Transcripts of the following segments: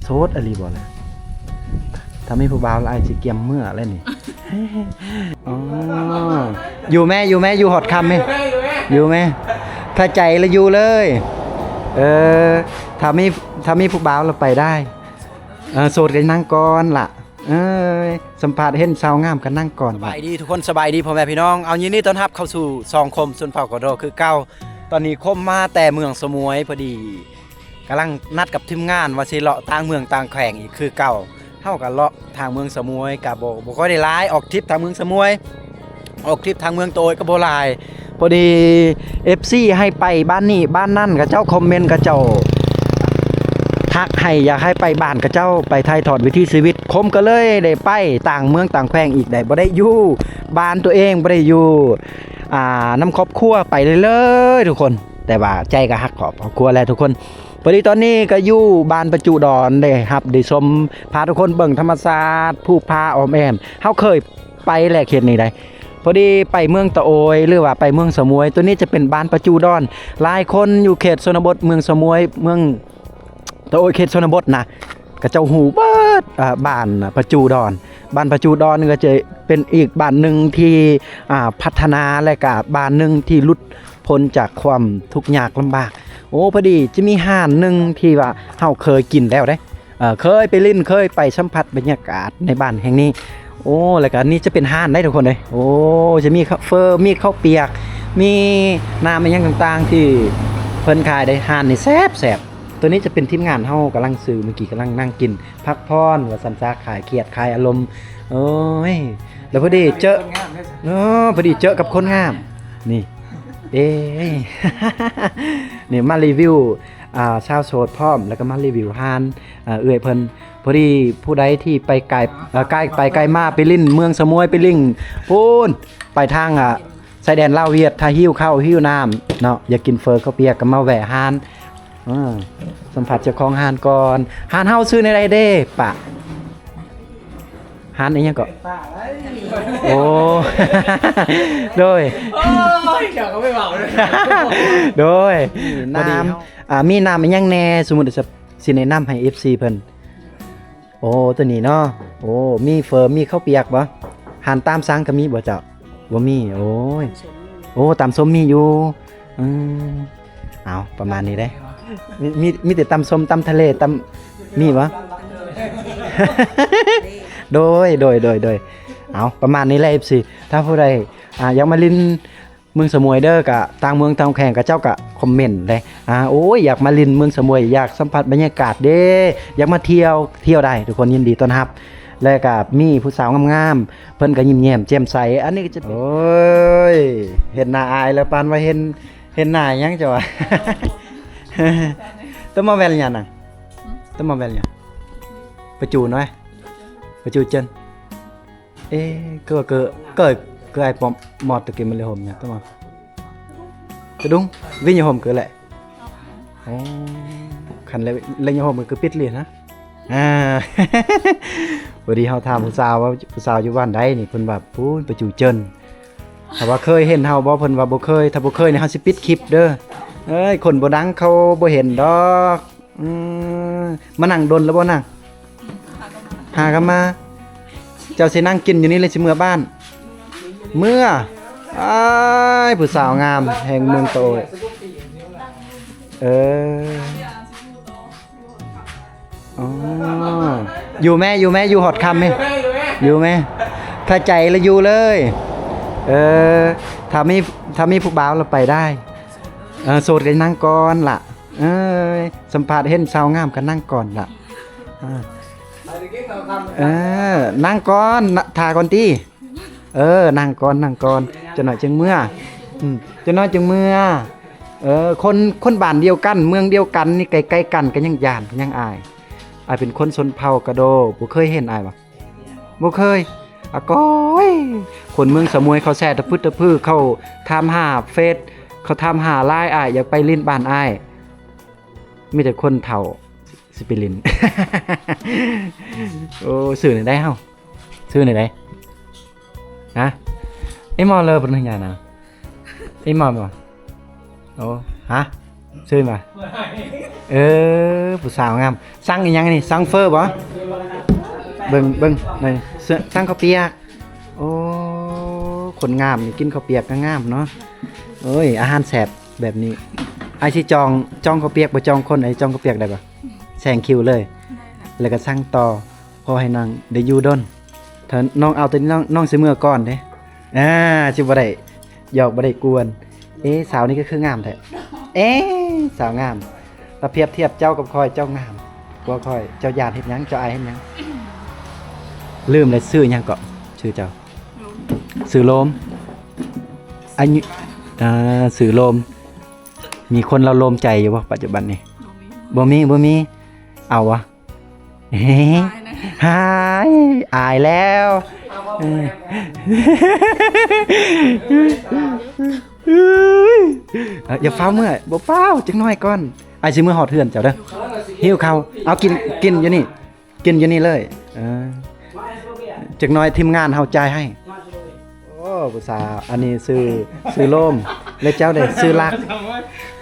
ໂສດອີ່ຫຼີບໍ່ລະ? ຖ້າມີຜູ້ບ່າວລະ ອ້າຍຊິກຽມເມືອແລ້ວນີ້. ອໍ ຢູ່ແມ້ ຢູ່ແມ້ ຢູ່ຮອດຄ່ຳແມ້ ຢູ່ແມ້ ຖ້າໃຈລະຢູ່ເລີຍ. ເອີ ຖ້າມີ ຖ້າມີຜູ້ບ່າວລະໄປໄດ້. ເອີ ໂສດກະນັ່ງກ່ອນລະ. ເອີ ສຳພາດເຫັນສາວງາມກະນັ່ງກ່ອນ. ສະບາຍດີທຸກຄົນ ສະບາຍດີພໍ່ແມ່ພີ່ນ້ອງ. ເອົາ ຍິນດີຕ້ອນຮັບເຂົ້າສູ່ຊ່ອງຄົມຊົນເຜົ່າກະໂດຄືເກົ່າ. ຕອນນີ້ຄົມມາແຕ່ເມືອງສະໝວຍ ພໍດີກຳລັງນັດກັບທີມງານວ່າຊິເລາະຕ່າງເມືອງຕ່າງແຂວງອີກຄືເກົ່າ. ເຮົາກະເລາະທາງເມືອງສະໝວຍກະບໍ່ ບໍ່ຄ່ອຍໄດ້ຫຼາຍ ອອກທຣິບທາງເມືອງສະໝວຍ ອອກທຣິບທາງເມືອງຕະໂອຍກະບໍ່ຫຼາຍ. ພໍດີເອັຟຊີໃຫ້ໄປບ້ານນີ້ບ້ານນັ້ນ ເຂົາເຈົ້າຄອມເມັນ ເຂົາເຈົ້າທັກໃຫ້ ຢາກໃຫ້ໄປບ້ານເຂົາເຈົ້າ ໄປຖ່າຍທອດວິຖີຊີວິດ. ຄົມກະເລີຍໄດ້ໄປຕ່າງເມືອງຕ່າງແຂວງອີກ ໄດ້ບໍ່ໄດ້ຢູ່ບ້ານໂຕເອງ ບໍ່ໄດ້ຢູ່ ອ່າ ນຳຄອບຄົວ ໄປເລີຍໆທຸກຄົນ. ແຕ່ວ່າໃຈກະຮັກຄອບຄົວແຫຼະທຸກຄົນ. ພໍດີຕອນນີ້ກະຢູ່ບ້ານປະຈຸດອນ ໄດ້ຮັບໄດ້ຊົມ ພາທຸກຄົນເບິ່ງທຳມະຊາດ ພູຜາອ້ອມແອ້ມ. ເຮົາເຄີຍໄປແລະເຂດນີ້ໄດ໋ ພໍດີໄປເມືອງຕະໂອຍ ຫຼືວ່າໄປເມືອງສະໝວຍ. ໂຕນີ້ຈະເປັນບ້ານປະຈຸດອນ. ຫຼາຍຄົນຢູ່ເຂດຊົນນະບົດ ເມືອງສະໝວຍ ເມືອງຕະໂອຍ ເຂດຊົນນະບົດນະ ເຂົາເຈົ້າຮູ້ເບິດ ອ່າ ບ້ານປະຈຸດອນ. ບ້ານປະຈຸດອນກະຈະເປັນອີກບ້ານໜຶ່ງທີ່ ອ່າ ພັດທະນາ ແລະກະບ້ານໜຶ່ງທີ່ຫຼຸດ ພົ້ນຈາກຄວາມທຸກຍາກລຳບາກ. ໂອ້ ພໍດີຈະມີຮ້ານໜຶ່ງທີ່ວ່າເຮົາເຄີຍກິນແລ້ວເດ້ ເອີ ເຄີຍໄປຫຼິ້ນ ເຄີຍໄປສຳຜັດບັນຍາກາດໃນບ້ານແຫ່ງນີ້. ໂອ້ ແລ້ວກະອັນນີ້ຈະເປັນຮ້ານໄດ໋ທຸກຄົນເອີຍ. ໂອ້ ຈະມີເຝີ ມີເຂົ້າປຽກ ມີນ້ຳອີ່ຫຍັງຕ່າງໆທີ່ເພິ່ນຂາຍໄດ໋. ຮ້ານນີ້ແຊບໆ. ໂຕນີ້ຈະເປັນທີມງານເຮົາກຳລັງຊື້ ມື້ກີ້ກຳລັງນັ່ງກິນ ພັກຜ່ອນວ່າຊັ້ນຊະ ຄາຍຄຽດຄາຍອາລົມ. ໂອ້ຍ ແລ້ວພໍດີເຈີ ເອີ ພໍດີເຈີກັບຄົນງາມນີ້. ເອີ ນີ້ມາຣີວິວ ອ່າ ຊາວໂສດພ້ອມ ແລ້ວກະມາຣີວິວຮ້ານ ອ່າ ເອື້ອຍເພິ່ນ. ພໍດີຜູ້ໃດທີ່ໄປໄກ ເອີ ໄກ ໄປໄກມາ ໄປຫຼິ້ນເມືອງສະໝວຍ ໄປຫຼິ້ນພຸ້ນ ໄປທາງ ອ່າ ຊາຍແດນລາວຫວຽດ ຖ້າຫິວເຂົ້າຫິວນ້ຳເນາະ ຢາກກິນເຝີເຂົ້າປຽກກະມາແວະຮ້ານ. ເອີ ສຳພາດເຈົ້າຂອງຮ້ານກ່ອນ. ຮ້ານເຮົາຊື່ແນວໃດເດ້ປະ? ຮ້ານອີ່ຫຍັງເກາະ? ໂອ້ ໂດຍ ໂອ້ຍ ເຈົ້າກະໄປເວົ້າເລີຍ. ໂດຍ ນ້ຳ ອ່າ ມີນ້ຳອີ່ຫຍັງແດ່ ສົມມຸດຊິແນະນຳໃຫ້ເອັຟຊີເພິ່ນ. ໂອ້ ໂຕນີ້ເນາະ. ໂອ້ ມີເຝີ ມີເຂົ້າປຽກບໍ່? ຮ້ານຕາມສັ່ງກະມີບໍ່ເຈົ້າ? ບໍ່ມີ. ໂອ້ຍ ໂອ້ ຕຳສົ້ມມີຢູ່. ອືມ ເອົາ ປະມານນີ້ເດ້. ມີ ມີ ມີແຕ່ຕຳສົ້ມ ຕຳທະເລ ຕຳ ມີບໍ່? ໂດຍ ໂດຍ ໂດຍ ໂດຍ. ເອົາ ປະມານນີ້ແຫຼະ ເອັຟຊີ ຖ້າຜູ້ໃດ ອ່າ ຢາກມາຫຼິ້ນ ເມືອງສະໝວຍເດີ ກະຕ່າງເມືອງຕ່າງແຂວງ ເຂົາເຈົ້າກະຄອມເມັນເດ້. ອ່າ ໂອ້ຍ ຢາກມາຫຼິ້ນເມືອງສະໝວຍ ຢາກສຳຜັດບັນຍາກາດເດ້ ຢາກມາທ່ຽວ ທ່ຽວໄດ້ ທຸກຄົນຍິນດີຕ້ອນຮັບ. ແລະກະມີຜູ້ສາວງາມໆ ເພິ່ນກະຍິ້ມແຍ້ມແຈ່ມໃສ. ອັນນີ້ກະຈະ ໂອ້ຍ ເຫັນໜ້າອາຍແລ້ວ ປານວ່າເຫັນ ເຫັນໜ້າຫຍັງເຈົ້າວ່າ. ຕະມາແວ່ນຫຍັງນະ? ຕະມາແວ່ນຫຍັງ? ປະຈູນວະ? ປະຈູເຈີນ. ເອ ຄືວ່າ ຄື ຄື ຄືອ້າຍປອມມອດຕະກີ້ມັນເລີຍຫົມຫຍັງຕະມາ ຕະດຸງ ວິນຍາຫົມຄືແຫຼະ. ໂອ້ ຄັນແລະ ແລະຍາຫົມຄືປິດເລີຍນະ. ອ່າ ພໍດີເຮົາຖາມຜູ້ສາວວ່າ ຜູ້ສາວຢູ່ບ້ານໃດນີ້ ເພິ່ນວ່າ ປູ້ນ ປະຈູເຈີນ. ຖ້າວ່າເຄີຍເຫັນເຮົາບໍ່? ເພິ່ນວ່າບໍ່ເຄີຍ. ຖ້າບໍ່ເຄີຍນີ້ ເຮົາຊິປິດຄລິບເດີ. ເອີຍ ຄົນບໍ່ດັງເຂົາບໍ່ເຫັນດອກ. ອືມ ມານັ່ງດົນແລ້ວບໍ່ນະ? ຫາກະມາ. ເຈົ້າຊິນັ່ງກິນຢູ່ນີ້ ຫຼືຊິເມືອບ້ານ? ເມືອ. ອ້າຍ ຜູ້ສາວງາມແຫ່ງເມືອງໂຕຍ. ເອີ ອໍ ຢູ່ແມ້ ຢູ່ແມ້ ຢູ່ຮອດຄ່ຳແມ້ ຢູ່ແມ້ ຖ້າໃຈລະຢູ່ເລີຍ. ເອີ ຖ້າມີ ຖ້າມີຜູ້ບ່າວລະໄປໄດ້. ເອີ ໂສດກະນັ່ງກ່ອນລະ. ເອີຍ ສຳພາດເຫັນສາວງາມກະນັ່ງກ່ອນລະ. ເອີ ເອີ ນັ່ງກ່ອນ ຖ້າກ່ອນຕິ. ເອີ ນັ່ງກ່ອນ ນັ່ງກ່ອນ ຈັກໜ້ອຍຈຶ່ງເມືອ. ອືມ ຈັກໜ້ອຍຈຶ່ງເມືອ. ເອີ ຄົນ ຄົນບ້ານດຽວກັນ ເມືອງດຽວກັນນີ້ ໃກ້ໆກັນກະຍັງຢ້ານ ກະຍັງອາຍ. ອ້າຍເປັນຄົນຊົນເຜົ່າກະໂດ ບໍ່ເຄີຍເຫັນອ້າຍຫວາ? ບໍ່ເຄີຍ. ອາກ້ອຍ ຄົນເມືອງສະໝວຍເຂົາແຊຕະພຶດຕະພື ເຂົາຖາມຫາເຟສ ເຂົາຖາມຫາລາຍອ້າຍ ຢາກໄປຫຼິ້ນບ້ານອ້າຍ. ມີແຕ່ຄົນເຖົ້າຊິໄປຫຼິ້ນ. ໂອ້ ຊື່ແນວໃດເຮົາ? ຊື່ແນວໃດ? ຮະ? ເອມອລເລີ ປະເທດຫຍັງນະ? ເອມອລບໍ່? ໂອ້ ຮະ? ຊື່ມາ ເອີ ຜູ້ສາວງາມ. ສັ່ງອີ່ຫຍັງນີ້? ສັ່ງເຟີບໍ່? ເບິ່ງ ເບິ່ງ ນີ້ ສັ່ງເຂົ້າປຽກ. ໂອ້ ຄົນງາມນີ້ກິນເຂົ້າປຽກກໍງາມເນາະ. ໂອ້ຍ ອາຫານແຊບແບບນີ້. ອ້າຍຊິຈອງ ຈອງເຂົ້າປຽກບໍ່? ຈອງຄົນ ອ້າຍຈອງເຂົ້າປຽກໄດ້ບໍ່? ແຊງຄິວເລີຍ ແລ້ວກໍສັ່ງຕໍ່. ຂໍໃຫ້ນາງໄດ້ຢູ່ດົນ. ຖ້ານ້ອງເອົາແຕ່ນີ້ ນ້ອງ ນ້ອງຊິເມືອກ່ອນເດ້. ອ່າ ຊິບໍ່ໄດ້ຫຍອກ ບໍ່ໄດ້ກວນ. ເອ ສາວນີ້ກໍຄືງາມແທ້. ເອ ສາວງາມ. ຖ້າປຽບທຽບເຈົ້າກັບຂ້ອຍ ເຈົ້າງາມກວ່າຂ້ອຍ. ເຈົ້າຢ້ານເຮັດຫຍັງ? ເຈົ້າອາຍເຮັດຫຍັງ? ລືມແລ້ວ ຊື່ຫຍັງເກາະ? ຊື່ເຈົ້າ? ຊື່ລົມ. ອາຍຸ ອ່າ ຊື່ລົມ. ມີຄົນລາວລົມໃຈຢູ່ບໍ່ປັດຈຸບັນນີ້? ບໍ່ມີ ບໍ່ມີ. ເອົາວະ? ເອີ ອາຍນະ ຫາຍ ອາຍແລ້ວ. ເອີ ເອີ ຢ່າຟ້າວເມືອ ບໍ່ຟ້າວ ຈັກໜ້ອຍກ່ອນ. ອ້າຍຊິເມືອຮອດເຮືອນເຈົ້າເດີ. ຫິວເຂົ້າ ເອົາກິນ ກິນຢູ່ນີ້ ກິນຢູ່ນີ້ເລີຍ. ເອີ ຈັກໜ້ອຍທີມງານເຮົາຈ່າຍໃຫ້. ໂອ້ ຜູ້ສາວ ອັນນີ້ຊື່ ຊື່ໂລມ ແລະເຈົ້າເດ? ຊື່ລັກ.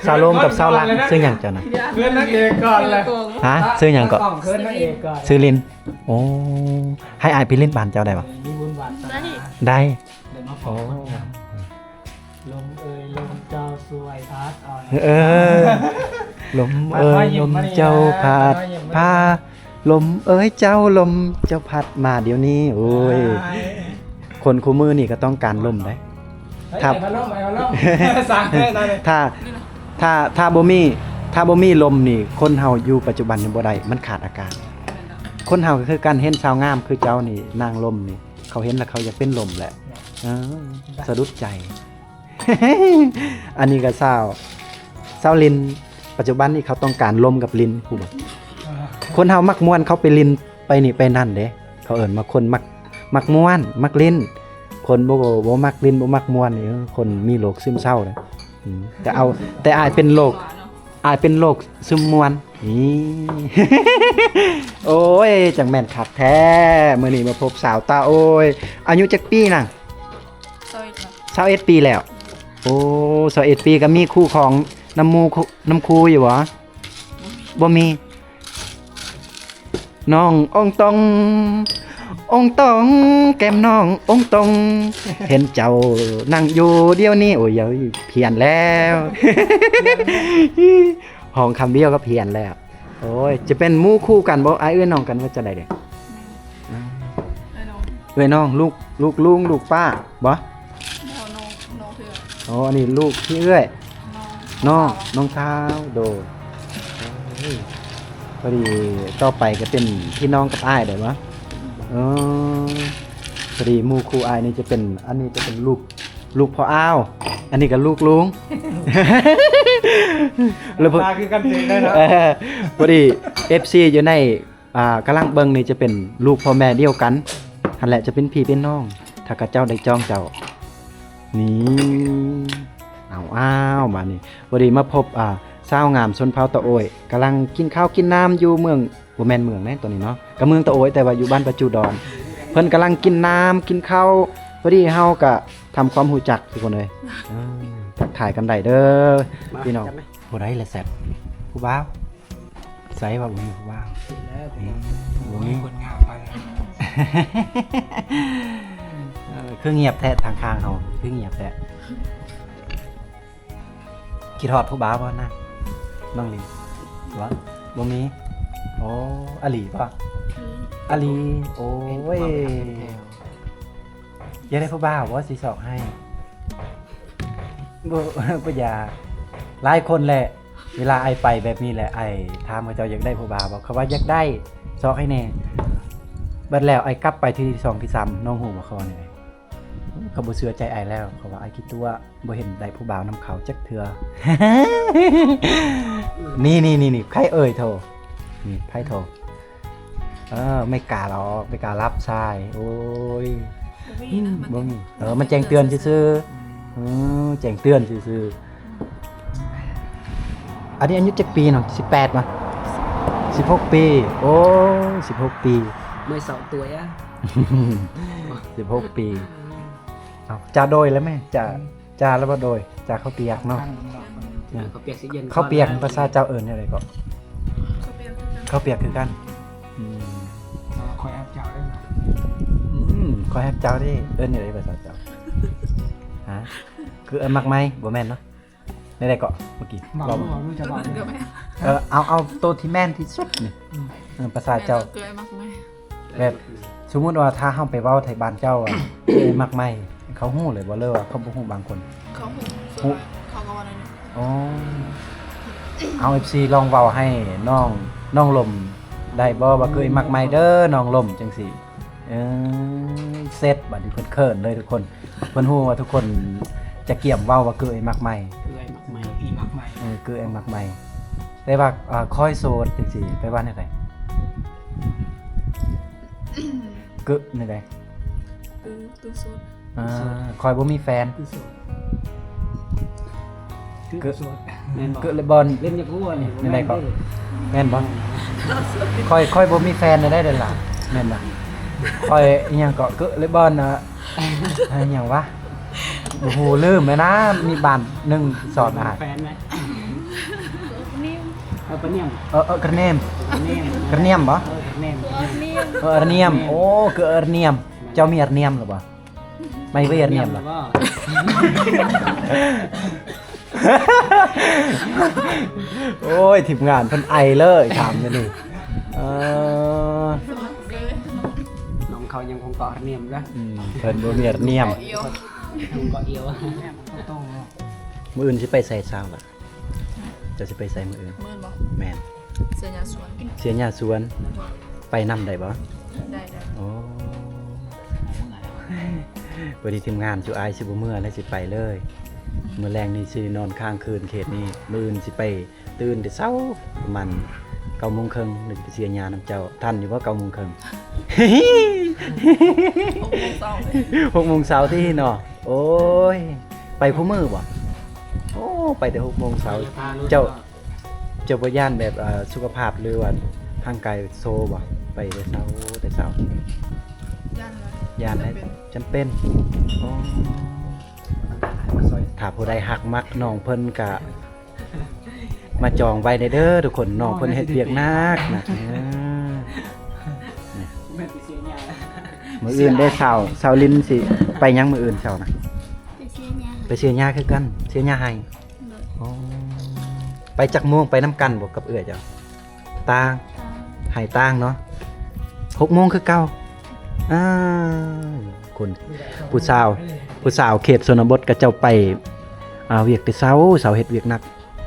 ສາວໂລມກັບສາວລັກ ຊື່ຫຍັງເຈົ້ານະ? ເອີ້ນນາງເອກກ່ອນແຫຼະ. ຮະ? ຊື່ຫຍັງເກາະ? ເອີ້ນນາງເອກກ່ອນ. ຊື່ລິນ. ໂອ້ ໃຫ້ອ້າຍໄປຫຼິ້ນບ້ານເຈົ້າໄດ້ບໍ່? ມີບຸນວາສະໜາ. ໄດ້. ໄດ້ມາພໍ້. ໂອ້ ລົມເອີຍລົມເຈົ້າຊ່ວຍພັດເອົາ. ເອີ ລົມເອີຍລົມເຈົ້າພັດພາ ລົມເອີຍເຈົ້າ ລົມເຈົ້າພັດມາດຽວນີ້. ໂອ້ຍ ຄົນຄູ່ມື້ນີ້ກໍຕ້ອງການລົມໄດ໋. ຖ້າ ຖ້າ ຖ້າ ຖ້າບໍ່ມີ ຖ້າບໍ່ມີລົມນີ້ ຄົນເຮົາຢູ່ປັດຈຸບັນນີ້ບໍ່ໄດ້ ມັນຂາດອາກາດ. ຄົນເຮົາກໍຄືກັນ ເຫັນສາວງາມຄືເຈົ້ານີ້ ນາງລົມນີ້ ເຂົາເຫັນແລ້ວເຂົາຢາກເປັນລົມແຫຼະ. ເອີ ສະດຸດໃຈ. ອັນນີ້ກໍສາວ ສາວລິນ ປັດຈຸບັນນີ້ເຂົາຕ້ອງການລົມກັບລິນ ຮູ້ບໍ່? ຄົນເຮົາມັກມ່ວນ ເຂົາໄປລິນໄປນີ້ໄປນັ້ນເດ້. ເຂົາເອີ້ນວ່າຄົນມັກ ມັກມ່ວນ ມັກຫຼິ້ນ. ຄົນບໍ່ ບໍ່ມັກຫຼິ້ນ ບໍ່ມັກມ່ວນນີ້ ເອີ ຄົນມີໂລກຊຶມເສົ້າເດ້. ອືມ ແຕ່ເອົາ ແຕ່ອ້າຍເປັນໂລກ ອ້າຍເປັນໂລກຊຶມມ່ວນ. ນີ້ ໂອ້ຍ ຈັ່ງແມ່ນຄັກແທ້. ມື້ນີ້ມາພົບສາວຕາໂອ້ຍ. ອາຍຸຈັກປີນະ? ຊາວເອັດແລ້ວ. ຊາວເອັດປີແລ້ວ. ໂອ້ ຊາວເອັດປີ ກໍມີຄູ່ຄອງນຳໝູ່ ນຳຄູ່ຢູ່ບໍ່? ບໍ່ມີ. ນ້ອງອອງຕອງ ອອງຕອງ ແກ້ມນ້ອງອອງຕອງ ເຫັນເຈົ້ານັ່ງຢູ່ດຽວນີ້. ໂອ້ຍ ພຽນແລ້ວ ຮ້ອງຄຳດຽວກໍພຽນແລ້ວ. ໂອ້ຍ ຈະເປັນໝູ່ຄູ່ກັນບໍ່? ອ້າຍເອື້ອຍນ້ອງກັນວ່າຈັ່ງໃດເດ? ແມ່ນ ອ່າ ເອື້ອຍນ້ອງ ເອື້ອຍນ້ອງ ລູກ ລູກລຸງ ລູກປ້າບໍ່? ບໍ່ ນ້ອງ ນ້ອງເທື່ອ. ອໍ ອັນນີ້ລູກພີ່ເອື້ອຍ ນ້ອງ ນ້ອງສາວ ນ້ອງສາວ. ໂດຍ ໂອ້ຍ ພໍດີຕໍ່ໄປກໍເປັນພີ່ນ້ອງກັບອ້າຍໄດ້ບໍ່? ເອີ ພໍດີໝູ່ຄູ່ອ້າຍນີ້ຈະເປັນ ອັນນີ້ຈະເປັນລູກ ລູກພໍ່ອ້າວ ອັນນີ້ກໍລູກລຸງ ແລ້ວພໍ ຕາຄືກັນເປັນໄດ້ເນາະ. ເອີ ພໍດີເອັຟຊີຢູ່ໃນ ອ່າ ກຳລັງເບິ່ງນີ້ຈະເປັນລູກພໍ່ແມ່ດຽວກັນ ຫັ້ນແຫຼະ ຈະເປັນພີ່ເປັນນ້ອງ ຖ້າຂະເຈົ້າໄດ້ຈອງເຈົ້າ. ນີ້ ເອົາ ອ້າວ ບາດນີ້ພໍດີມາພົບ ອ່າ ສາວງາມຊົນເຜົ່າຕາໂອ້ຍ ກຳລັງກິນເຂົ້າກິນນ້ຳຢູ່ເມືອງ ບໍ່ແມ່ນເມືອງເດ້ຕອນນີ້ເນາະ ກະເມືອງຕາໂອ້ຍ ແຕ່ວ່າຢູ່ບ້ານປະຈູດອນ. ເພິ່ນກຳລັງກິນນ້ຳກິນເຂົ້າ ພໍດີເຮົາກະທຳຄວາມຮູ້ຈັກທຸກຄົນເອີຍ. ເອີ ທັກທາຍກັນໄດ້ເດີ ມາ ພີ່ນ້ອງ. ຜູ້ໃດລະແຊບ ຜູ້ບ່າວ? ໃສວ່າບໍ່ມີຜູ້ບ່າວ? ບໍ່ມີ ຄົນງາມໄປ. ເອີ ຄືງຽບແທ້ ທາງຂ້າງເຮົາຄືງຽບແທ້. ຄິດຮອດຜູ້ບ່າວບໍ່ນະ ນ້ອງລິນ? ບໍ່ ບໍ່ມີ. ໂອ້ ອາຫຼີບໍ່? ອາຫຼີ. ໂອ້ຍ ຢາກໄດ້ຜູ້ບ່າວບໍ່ ຊິຊອກໃຫ້? ບໍ່ ບໍ່ຢາກ. ຫຼາຍຄົນແຫຼະ ເວລາອ້າຍໄປແບບນີ້ແຫຼະ ອ້າຍຖາມເຂົາເຈົ້າຢາກໄດ້ຜູ້ບ່າວບໍ່ ເຂົາວ່າຢາກໄດ້ ຊອກໃຫ້ແດ່. ບັດແລ້ວອ້າຍກັບໄປທີສອງທີສາມ ນ້ອງຮູ້ບໍ່ ເຂົາວ່າແນວໃດ? ເຂົາບໍ່ເຊື່ອໃຈອ້າຍແລ້ວ ເຂົາວ່າອ້າຍຂີ້ຕົວະ ບໍ່ເຫັນໄດ້ຜູ້ບ່າວນຳເຂົາຈັກເທື່ອ. ນີ້ໆໆ ໃຜເອີຍໂທ? ນີ້ໃຜໂທ? ເອີ ໄມ່ກ້າຫຼອກ ໄມ່ກ້າຮັບສາຍ. ໂອ້ຍ ບໍ່ມີນະ ບໍ່ມີ. ເອີ ມັນແຈ້ງເຕືອນຊື່ໆ. ອືມ ເອີ ແຈ້ງເຕືອນຊື່ໆ. ອັນນີ້ອາຍຸຈັກປີເນາະ? ສິບແປດບໍ່? ສິບຫົກປີ. ໂອ້ຍ ສິບຫົກປີ ເມື່ອຍສອງຕົວອະ ສິບຫົກປີ. ເອົາ ຈາໂດຍແລ້ວແມ່ ຈາ ຈາແລ້ວບໍ່ໂດຍ ຈາເຂົ້າປຽກເນາະ. ເຂົ້າປຽກຊິເຢັນ ເຂົ້າປຽກພາສາເຈົ້າເອີ້ນແນວໃດເກາະ? ເຂົ້າປຽກຄືກັນ. ອືມ ຂ້ອຍຮັກເຈົ້າເດ້. ອືມ ຂ້ອຍຮັກເຈົ້າເດ້. ເອີ້ນຈັ່ງໃດພາສາເຈົ້າ? ຮະ? ຄືເອີ້ນໝາກໄມ້? ບໍ່ແມ່ນເນາະ. ແນວໃດເກາະ ເມື່ອກີ້? ເວົ້າ ເວົ້າ ເວົ້າ ເອີ ເອົາ ເອົາໂຕທີ່ແມ່ນທີ່ສຸດນີ້. ອືມ ເອີ ພາສາເຈົ້າ ແມ່ນ ເອື້ອຍໝາກໄມ້. ແບບ ສົມມຸດວ່າຖ້າເຮົາໄປເວົ້າໄທບ້ານເຈົ້າວ່າ ເອື້ອຍໝາກໄມ້ ເຂົາຮູ້ເລີຍບໍ່ ຫຼືວ່າເຂົາບໍ່ຮູ້ບາງຄົນ? ເຂົາຮູ້ ສ່ວນຫຼາຍເຂົາກໍເວົ້າແນວນີ້. ອໍ ເອົາ ເອັຟຊີ ລອງເວົ້າໃຫ້ນ້ອງ ນ້ອງລົມໄດ້ບໍ່ ວ່າ ເອື້ອຍໝາກໄມ້ເດີ ນ້ອງລົມ ຈັ່ງຊີ້. ເອີ ເສັດ ບາດນີ້ເພິ່ນເຂີນເລີຍທຸກຄົນ. ເພິ່ນຮູ້ວ່າທຸກຄົນຈະກຽມເວົ້າວ່າ ເກີ້ຍໝາກໄມ້ ເກີ້ຍໝາກໄມ້ ອີ່ໝາກໄມ້ ເອີ ເກີ້ຍໝາກໄມ້. ແຕ່ວ່າ ເອີ ຂ້ອຍໂສດ ຈັ່ງຊີ້ ແປວ່າແນວໃດ? ເກີ້ຍແນວໃດ? ໂຕ ໂຕໂສດ. ອ່າ ຂ້ອຍບໍ່ມີແຟນ. ໂຕໂສດ ເກີ້ຍ ໂສດ ແມ່ນບໍ່? ເກີ້ຍເລບອນ ເລັບຍັກຫົວນີ້ ແນວໃດເກາະ? ແມ່ນບໍ່? ຂ້ອຍ ຂ້ອຍບໍ່ມີແຟນໄດ້ເດ້ລະ ແມ່ນບໍ່? ຂ້ອຍອີ່ຫຍັງເກາະ ເກີ້ຍເລບອນ ອາ ອີ່ຫຍັງວະ ບໍ່ຮູ້ ລືມແລ້ວນະ. ມີບ້ານໜຶ່ງສອນອາຫານ ແຟນໄໝ? ເອີ ປານຽມ ເອີ ເອີ ກະເນມ ກະເນມ ກະເນມບໍ່? ເອີ ກະເນມ ເອີ ອາຣະນຽມ. ໂອ້ ເກີ້ຍອາຣະນຽມ. ເຈົ້າມີອາຣະນຽມຫຼືບໍ່? ໄມເວີຍນຽມລະ. ໂອ້ຍ ທີມງານເພິ່ນໄອເລີຍ ຖາມຢູ່ນີ້. ເອີ ນ້ອງເຂົາຍັງຄົງເກາະນຽມນະ. ອືມ ເພິ່ນບໍ່ມີນຽມ ເກາະອຽວ ເກາະອຽວ. ມື້ອື່ນຊິໄປໃສຊາວລະ? ເຈົ້າຊິໄປໃສມື້ອື່ນ? ມື້ອື່ນບໍ່? ແມ່ນ ເສຍຫຍ້າສວນ. ເສຍຫຍ້າສວນ ໄປນຳໄດ້ບໍ່? ໄດ້ ໄດ້. ໂອ້ ພໍດີທີມງານຈຸອ້າຍຊິບໍ່ເມືອແລ້ວ ຊິໄປເລີຍ. ມື້ແລງນີ້ຊິນອນຄ້າງຄືນເຂດນີ້. ມື້ອື່ນຊິໄປຕື່ນແຕ່ເຊົ້າ ປະມານເກົ້າໂມງເຄິ່ງ ຫຼືໄປເສຍຫຍ້ານຳເຈົ້າ. ທັນຢູ່ບໍ່ ເກົ້າໂມງເຄິ່ງ? ຫົກໂມງເຊົ້າ ຫົກໂມງເຊົ້າຕິເນາະ. ໂອ້ຍ ໄປຄູ່ມື້ບໍ່? ໂອ້ ໄປແຕ່ຫົກໂມງເຊົ້າ. ເຈົ້າ ເຈົ້າບໍ່ຢ້ານແບບ ເອີ ສຸຂະພາບ ຫຼືວ່າຮ່າງກາຍໂຊບໍ່? ໄປແຕ່ເຊົ້າ ແຕ່ເຊົ້າ. ຢ້ານ ຢ້ານ ຈຳເປັນ. ໂອ້ ຖ້າຜູ້ໃດຮັກມັກນ້ອງເພິ່ນກະມາຈອງໄວ້ແດ່ເດີທຸກຄົນ. ນ້ອງເພິ່ນເຮັດວຽກໜັກນະ. ເອີ ມື້ອື່ນເດ້ ສາວ ສາວລິນຊິໄປຫຍັງມື້ອື່ນເຊົ້ານະ? ໄປເສຍຫຍ້າ ໄປເສຍຫຍ້າຄືກັນ. ເສຍຫຍ້າໄຮ່. ໂດຍ. ອໍ ໄປຈັກໂມງ? ໄປນຳກັນບໍ່ກັບເອື້ອຍເຈົ້າ? ຕ່າງ ຕ່າງ ໄຮ່ຕ່າງເນາະ. ຫົກໂມງຄືເກົ່າ. ອ້າວ ຄົນ ຜູ້ສາວ ຜູ້ສາວເຂດຊົນນະບົດ ເຂົາເຈົ້າໄປ ອ່າ ວຽກແຕ່ເຊົ້າ ເຊົ້າເຮັດວຽກໜັກ.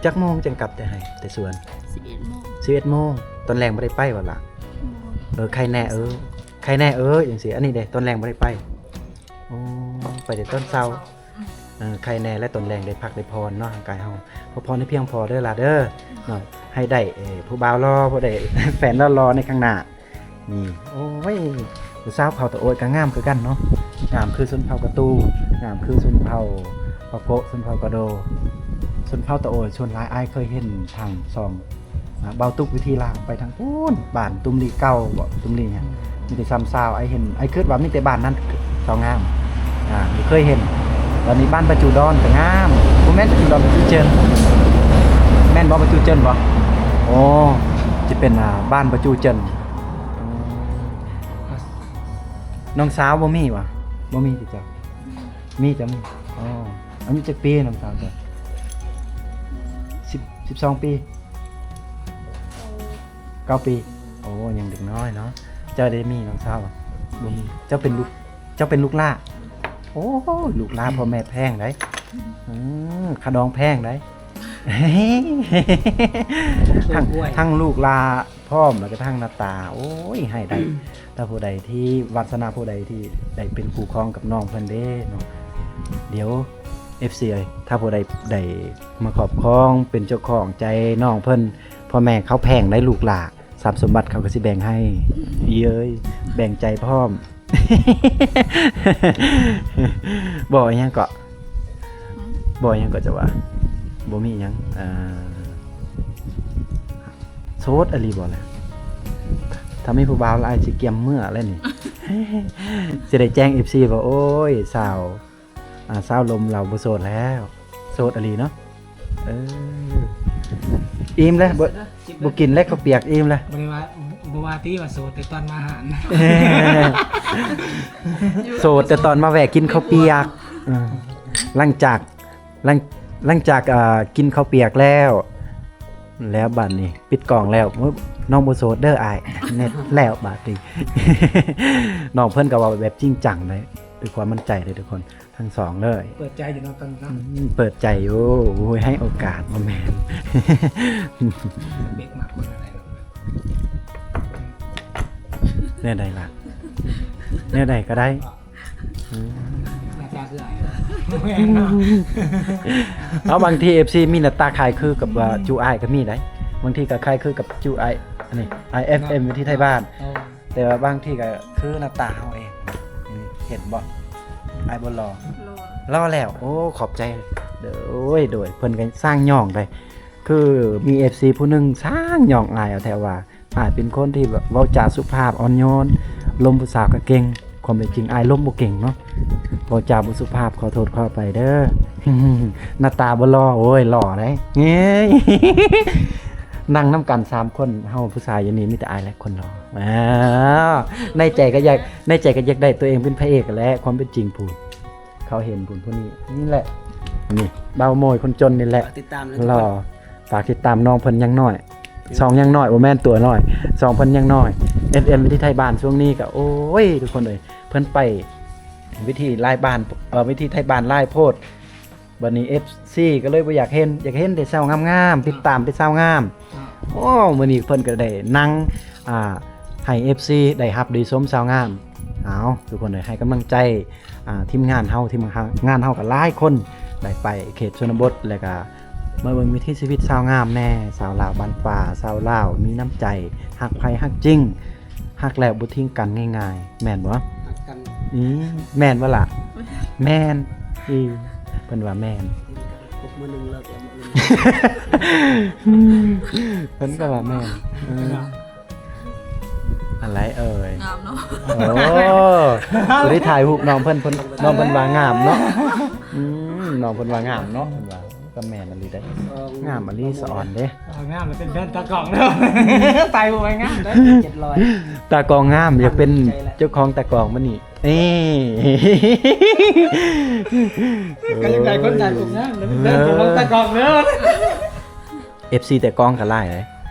ຈັກໂມງຈັ່ງກັບແຕ່ໄຮ່ແຕ່ສວນ? ສິບເອັດໂມງ. ສິບເອັດໂມງ. ຕອນແລງບໍ່ໄດ້ໄປບໍ່ລະ? ບໍ່. ເອີ ໄຄແນ່ ເອີ ໄຄແນ່ ເອີ ຈັ່ງຊີ້. ອັນນີ້ເດ້ ຕອນແລງບໍ່ໄດ້ໄປ? ໂອ້ ໄປແຕ່ຕອນເຊົ້າ. ເອີ ໄຄແນ່ ແລະ ຕອນແລງໄດ້ພັກໄດ້ຜ່ອນເນາະ ຮ່າງກາຍເຮົາ ພັກຜ່ອນໃຫ້ພຽງພໍເດີຫຼາເດີເນາະ. ໃຫ້ໄດ້ ເອີ ຜູ້ບ່າວຫຼໍ່ ຜູ້ໄດ້ແຟນຫຼໍ່ໆໃນຂ້າງໜ້ານີ້. ໂອ້ຍ ຜູ້ສາວເຜົ່າຕາໂອຍກໍງາມຄືກັນເນາະ ງາມຄືຊົນເຜົ່າກະຕູ ງາມຄືຊົນເຜົ່າປາໂກະ ຊົນເຜົ່າກະໂດ. ຊົນເຜົ່າຕາໂອຍສ່ວນຫຼາຍອ້າຍເຄີຍເຫັນທາງຊ່ອງ ອ່າ ເບົາຕຸກວິທີລາວ ໄປທາງພຸ້ນ ບ້ານຕຸ້ມລີເກົ່າບໍ ຕຸ້ມລີຫຍັງ ມີແຕ່ຊຳຊາວ. ອ້າຍເຫັນ ອ້າຍຄິດວ່າມີແຕ່ບ້ານນັ້ນຊາວງາມ ອ່າ ບໍ່ເຄີຍເຫັນ. ຕອນນີ້ບ້ານປາຈູດອນກໍງາມ ບໍ່ແມ່ນປາຈູດອນ ປາຈູເຈິນ ແມ່ນບໍ່ ປາຈູເຈິນບໍ? ໂອ້ ຊິເປັນ ອ່າ ບ້ານປາຈູເຈິນ. ອືມ ນ້ອງສາວບໍ່ມີຫວາ? ບໍ່ມີຕິເຈົ້າ? ມີ ເຈົ້າມີ. ອໍ ອາຍຸຈັກປີນ້ອງສາວເຈົ້າ? ສິບ ສິບສອງປີ. ເກົ້າປີ. ໂອ້ ຍັງເດັກນ້ອຍເນາະ. ເຈົ້າໄດ້ມີນ້ອງສາວບໍ່? ບໍ່ມີ. ເຈົ້າເປັນລູກ ເຈົ້າເປັນລູກຫຼ້າ? ໂອ້ ລູກຫຼ້າພໍ່ແມ່ແພງໃດ໋. ເອີ ຄ່າດອງແພງໃດ໋. ທັງ ທັງລູກຫຼ້າພ້ອມ ແລ້ວກໍທັງໜ້າຕາ ໂອ້ຍ ໃຫ້ໄດ້. ຖ້າຜູ້ໃດທີ່ ວາດສະໜາຜູ້ໃດທີ່ໄດ້ເປັນຄູ່ຄອງກັບນ້ອງເພິ່ນເດ້ເນາະ. ດຽວ ເອັຟຊີ ເອີຍ ຖ້າຜູ້ໃດໄດ້ມາຄອບຄອງ ເປັນເຈົ້າຂອງໃຈນ້ອງເພິ່ນ ພໍ່ແມ່ເຂົາແພງໃດ໋ ລູກຫຼ້າ ຊັບສົມບັດເຂົາກໍຊິແບ່ງໃຫ້. ອີເອີຍ ແບ່ງໃຈພ້ອມ. ບໍ່ຫຍັງເກາະ ບໍ່ຫຍັງເກາະ ຈະວ່າ ບໍ່ມີຫຍັງ. ເອີ ໂສດອີ່ຫຼີບໍ່ລະ? ຖ້າມີຜູ້ບ່າວລະ ອ້າຍຊິກຽມເມືອແລ້ວນີ້. ຊິໄດ້ແຈ້ງ ເອັຟຊີ ວ່າ ໂອ້ຍ ສາວ ອ່າ ສາວລົມລາວບໍ່ໂສດແລ້ວ. ໂສດອີ່ຫຼີເນາະ. ເອີ ອີ່ມແລ້ວ ບໍ່ ເດີ ຈິບ ບໍ່ກິນແລ້ວເຂົ້າປຽກ ອີ່ມແລ້ວ. ບໍ່ໄດ້ວ່າ ບໍ່ວ່າຕິວ່າໂສດແຕ່ຕອນມາຫານ ໂສດແຕ່ຕອນມາແວ່ກິນເຂົ້າປຽກ. ເອີ ຫຼັງຈາກ ຫຼັງ ຫຼັງຈາກ ເອີ ກິນເຂົ້າປຽກແລ້ວ ແລ້ວບາດນີ້ປິດກ້ອງແລ້ວ ນ້ອງບໍ່ໂສດເດີອ້າຍ ແນ່ແລ້ວບາດນີ້ ນ້ອງເພິ່ນກໍເວົ້າແບບຈິງຈັງເລີຍ ດ້ວຍຄວາມໝັ້ນໃຈເລີຍທຸກຄົນ ທັງສອງເລີຍ. ເປີດໃຈຢູ່ເນາະຕອນນັ້ນເນາະ. ອືມ ເປີດໃຈຢູ່. ໂອ້ຍ ໃຫ້ໂອກາດ ບໍ່ແມ່ນ ເປັກມັກຄົນແນວໃດເນາະ? ແນວໃດລະ? ແນວໃດກໍໄດ້. ອືມ ໜ້າຕາຄືອ້າຍ ເອົາ ບາງທີເອັຟຊີມີໜ້າຕາຄ້າຍຄືກັບວ່າ ອືມ ຈູອ້າຍກໍມີໄດ໋ ບາງທີກໍຄ້າຍຄືກັບຈູອ້າຍ ອັນນີ້ ອ້າຍເອັຟເອັມ ເນາະ ວິຖີໄທບ້ານ ເອີ ແຕ່ວ່າບາງທີກໍຄືໜ້າຕາເຮົາເອງ. ອືມ ເຫັນບໍ່? ອ້າຍບໍ່ຫຼໍ່ ຫຼໍ່ ຫຼໍ່ແລ້ວ. ໂອ້ ຂອບໃຈເດີ. ໂອ້ຍ ໂດຍ ເພິ່ນກໍຊ່າງຍ້ອງໄດ໋ ຄືມີເອັຟຊີຜູ້ໜຶ່ງຊ່າງຍ້ອງອ້າຍເອົາແທ້ວ່າ ອ້າຍເປັນຄົນທີ່ແບບເວົ້າຈາສຸພາບອ່ອນໂຍນ ລົມຜູ້ສາວກໍເກັ່ງ. ຄວາມເປັນຈິງອ້າຍລົມບໍ່ເກັ່ງເນາະ ເວົ້າຈາບໍ່ສຸພາບ ຂໍໂທດຂໍອະໄປເດີ. ໜ້າຕາບໍ່ຫຼໍ່ ໂອ້ຍ ຫຼໍ່ໄດ໋. ເອີຍ ນັ່ງນຳກັນສາມຄົນ ເຮົາຜູ້ຊາຍຢູ່ນີ້ມີແຕ່ອ້າຍແຫຼະຄົນຫຼໍ່. ອ້າວ ໃນໃຈກໍຢາກ ໃນໃຈກໍຢາກໄດ້ຕົວເອງເປັນພະເອກແຫຼະ ຄວາມເປັນຈິງພຸ້ນ ເຂົາເຫັນພຸ້ນ ຜູ້ນີ້ ນີ້ແຫຼະ ນີ້ ບ່າວໂມຍຄົນຈົນນີ້ແຫຼະ ຝາກຕິດຕາມເລີຍ ຫຼໍ່. ທຸກຄົນ ຝາກຕິດຕາມນ້ອງເພິ່ນຢ່າງໜ້ອຍ ສອງຢ່າງໜ້ອຍ ບໍ່ແມ່ນຕົວນ້ອຍ ສອງເພິ່ນຢ່າງໜ້ອຍ. ເອັຟເອັມ ວິຖີໄທບ້ານ ຊ່ວງນີ້ກໍ ໂອ້ຍ ທຸກຄົນເອີຍ ເພິ່ນໄປວິຖີຫຼາຍບ້ານ ເອີ ວິຖີໄທບ້ານຫຼາຍໂພດ. ບັດນີ້ເອັຟຊີກໍເລີຍບໍ່ຢາກເຫັນ ຢາກເຫັນແຕ່ສາວງາມໆ ຕິດຕາມແຕ່ສາວງາມ. ໂອ້ ມື້ນີ້ເພິ່ນກໍໄດ້ນັ່ງ ອ່າ ໃຫ້ເອັຟຊີໄດ້ຮັບໄດ້ຊົມສາວງາມ. ເອົາ ທຸກຄົນເອີຍ ໃຫ້ກຳລັງໃຈ ອ່າ ທີມງານເຮົາ ທີມງານເຮົາກໍຫຼາຍຄົນ ໄດ້ໄປເຂດຊົນນະບົດ ແລ້ວກໍມາເບິ່ງວິຖີຊີວິດຊາວງາມແດ່ ຊາວລາວບ້ານປ່າ ຊາວລາວມີນ້ຳໃຈ ຮັກໃຜຮັກຈິງ ຮັກແລ້ວບໍ່ຖິ້ມກັນງ່າຍໆ ແມ່ນບໍ່? ຮັກກັນ ອືມ ແມ່ນບໍ່ລະ? ແມ່ນ ອືມ ເພິ່ນວ່າແມ່ນ ຄົບມື້ໜຶ່ງເລີກແລ້ວມື້ອື່ນ ເພິ່ນກໍວ່າແມ່ນ ເອີ ອັນໃດເອີຍ? ງາມເນາະ ໂອ້ ຜູ້ທີ່ຖ່າຍຮູບນ້ອງເພິ່ນ ເພິ່ນ ນ້ອງເພິ່ນວ່າງາມເນາະ ອືມ ນ້ອງເພິ່ນວ່າງາມເນາະ ເພິ່ນວ່າ ກໍແມ່ນອີ່ຫຼີເດ້ ງາມອີ່ຫຼີສະອອນເດ້ ເອົາງາມເປັນແຟນຕາກ້ອງເດີ ໄປບໍ່ໄປງາມເດີ ເຈັດຮ້ອຍ ຕາກ້ອງງາມ ຢາກເປັນເຈົ້າຂອງຕາກ້ອງມື້ນີ້ ເອີ ກໍຢາກໄດ້ຄົນຖ່າຍຮູບງາມ ເປັນແຟນຕາກ້ອງເດີ ເອັຟຊີຕາກ້ອງກໍຫຼາຍເດ້